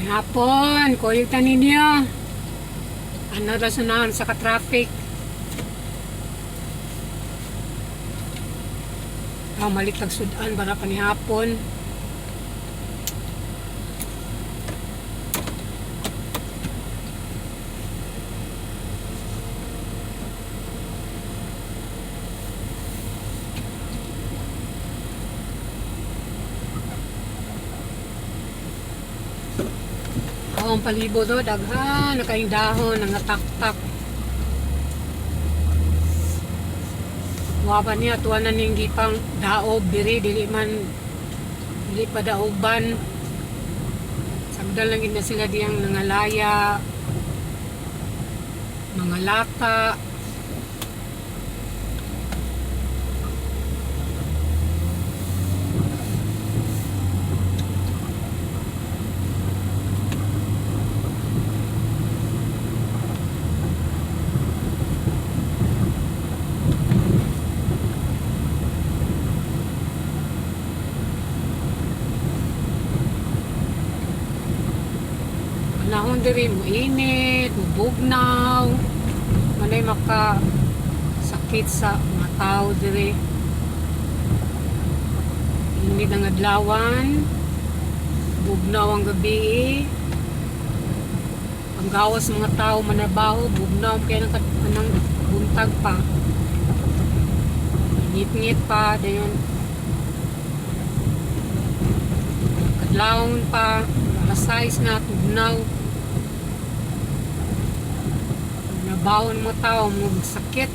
Hapon, kuyog ta ninyo. Ano ra sunahan sa ka-traffic? Ah, malit lang sudan bara pa ni hapon. Oh, ang palibot do, daghan na kayong dahon, ang nataktak. Wa pa niya, tuwa na ning gipang daob diri, dili man, dili pa daoban. Sagdan lang gid na sila diyang nangalaya, mga lata. Panahon diri moinit, mobugnaw, manay maka sakit sa mga tao diri. Init ang adlawan, bugnaw ang gabi. Ang gawas mga tao manarbaho, bugnaw kaya ng anang buntag pa. Ngit-ngit pa, dayon. Kadlawon pa, alas 6 na, tugnaw. Nabaho ng mga tao, mga sakit.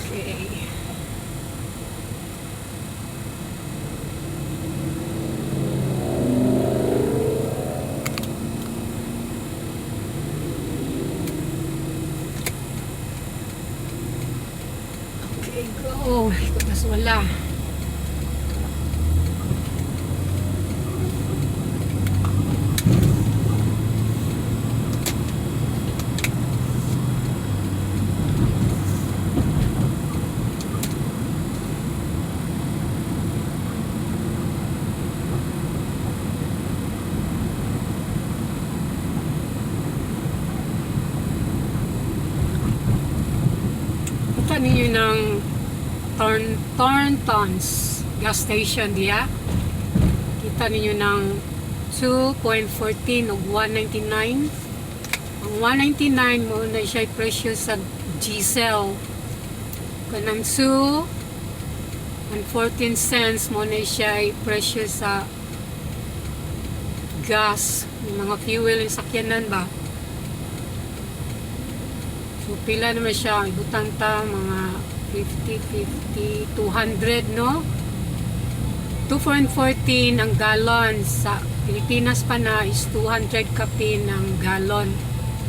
Okay. Okay, go. Ikot na wala. Punta ninyo ng Thorntons gas station diya. Kita ninyo ng 2.14 o 1.99. Ang 1.99 mo na siya presyo sa diesel. Kanang 2.14 mo na siya presyo sa gas, yung mga fuel yung sakyanan ba. So pila naman siya, ibutang ta mga 50, 50, 200, no? 2.14 ang gallon sa Pilipinas pa na is 200 kapin ang gallon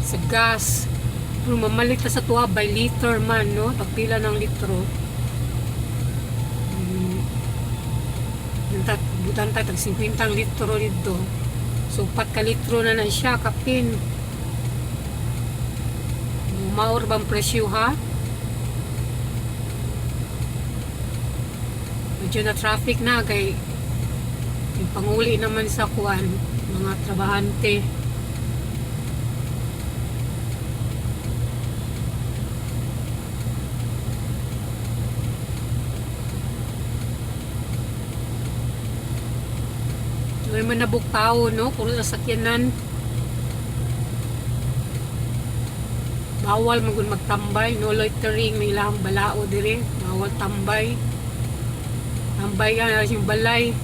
sa gas. Pero mamalit ta sa tuwa by liter man, no? Pagpila ng litro. Butan ta tag 50 litro dito. So upat ka litro na na siya kapin. Maor bang presyo ha? Medyo na traffic na kay yung panguli naman sa kuan mga trabahante. May manabok tao, no? Puro sasakyanan. Bawal magun magtambay, no loitering, may ilang balao dire. Bawal tambay. Tambay ka, yung balay.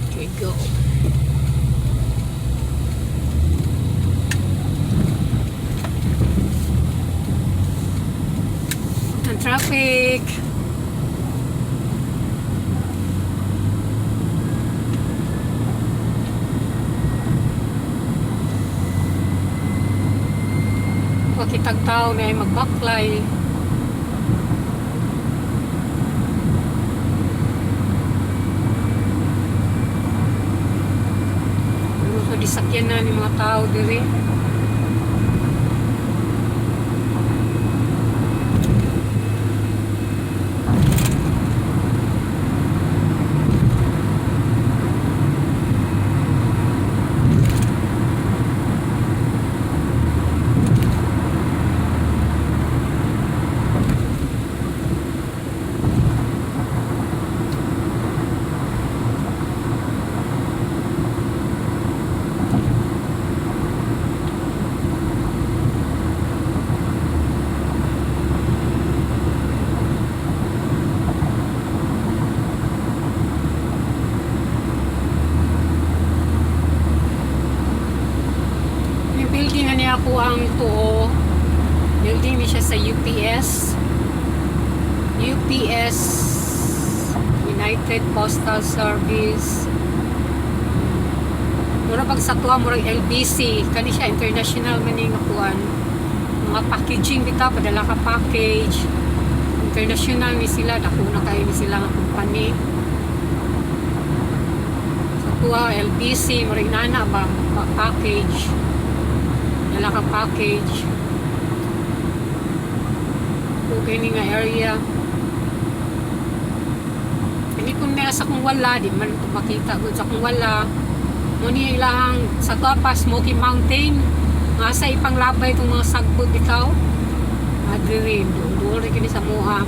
Okay, go. Ang traffic. Pakitag tao na ay magbaklay. Puro sa disakyan na ni mga tao diri. sa UPS. UPS, United Postal Service. Mura pag sa tuwa, murag LBC. Kani siya, international man ni nga kuan. Mga packaging bitaw, padala ka package. International ni sila, dako na kayo ni sila nga company. Sa tuwa, LBC, murag nana ba, package. Dala ka package. Okay ni nga area. Hindi kung nila sa kung wala, di man ito makita gud sa kung wala. Muni ilahang sa tuwa pa Smoky Mountain. Nga sa ipanglabay itong mga sagbot bitaw. Adiri, doon rin kini sa mua.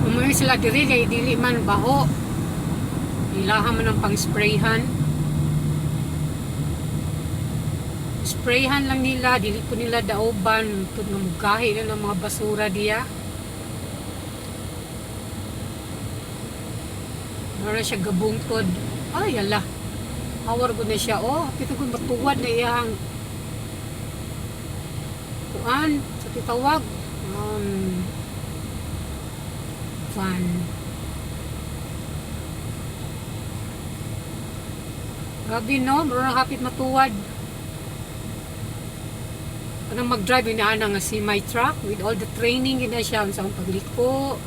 Umuwi sila diri kay dili man baho. Ilaha man ang pang-sprayhan. Sprayhan lang nila, dili po nila dauban, tud nga mugahi na ng mga basura diya. Mura siya gabungtod. Ay, ala. Awar gud na siya. Oh, pito gud matuwad na iyang kuan sa titawag. Van. Grabe no, mura na hapit matuwad. Anong mag-drive yun ana nga semi truck with all the training yun na siya sa akong pagliko,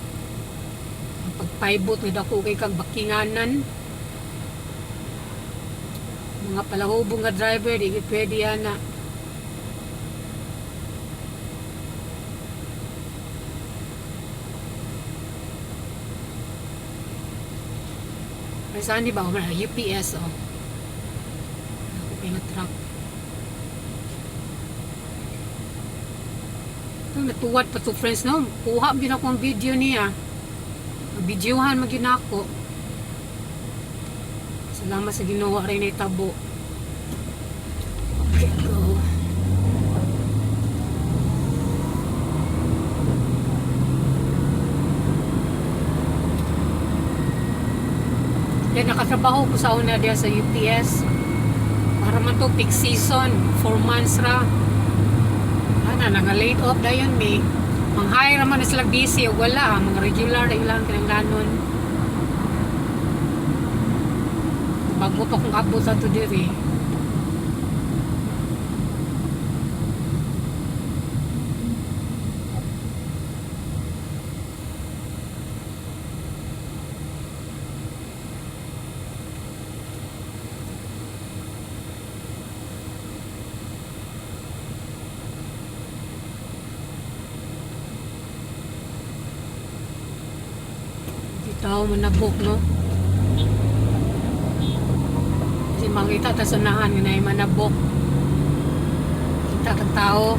ang pagpaybot nga dako kay kag bakinganan. Mga palahubong nga driver, di gid pwede ana. Ay, saan di ba? Oh, UPS, oh. Ako pa yung truck. Ito, natuwad pa to, friends, no? Kuha din ako ang video niya. Videohan man gyud nako. Salamat sa Ginoo rin na tabo. Okay, go. Yan, nakatrabaho ko sa una diya sa UPS. Para man to peak season, 4 months ra. Ana, nanga laid off dayon mi. Mang-hire man na sila busy, wala, mga regular na ilang kinanglanon. Bago pa kong abot ato diri. Di tao manabok, no? Kasi makita ta sa unahan nga naay manabok. Kita ka tao.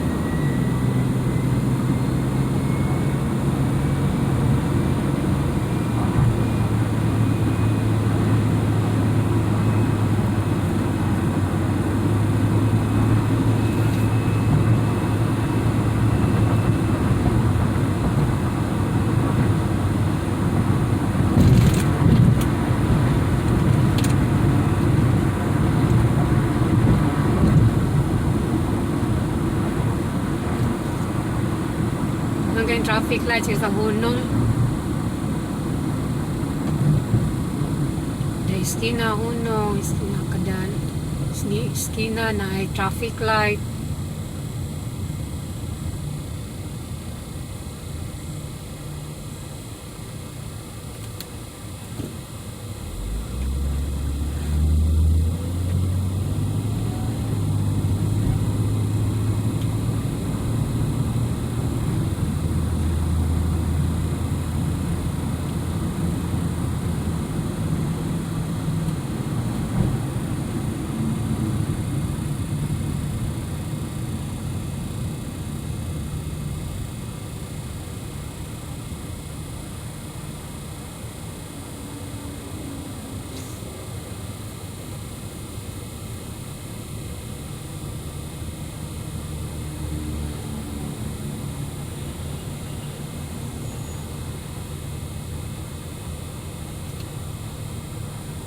Hanggang traffic lights sa hunong. Da iskina hunong, iskina kadan. Iskina na ay traffic light.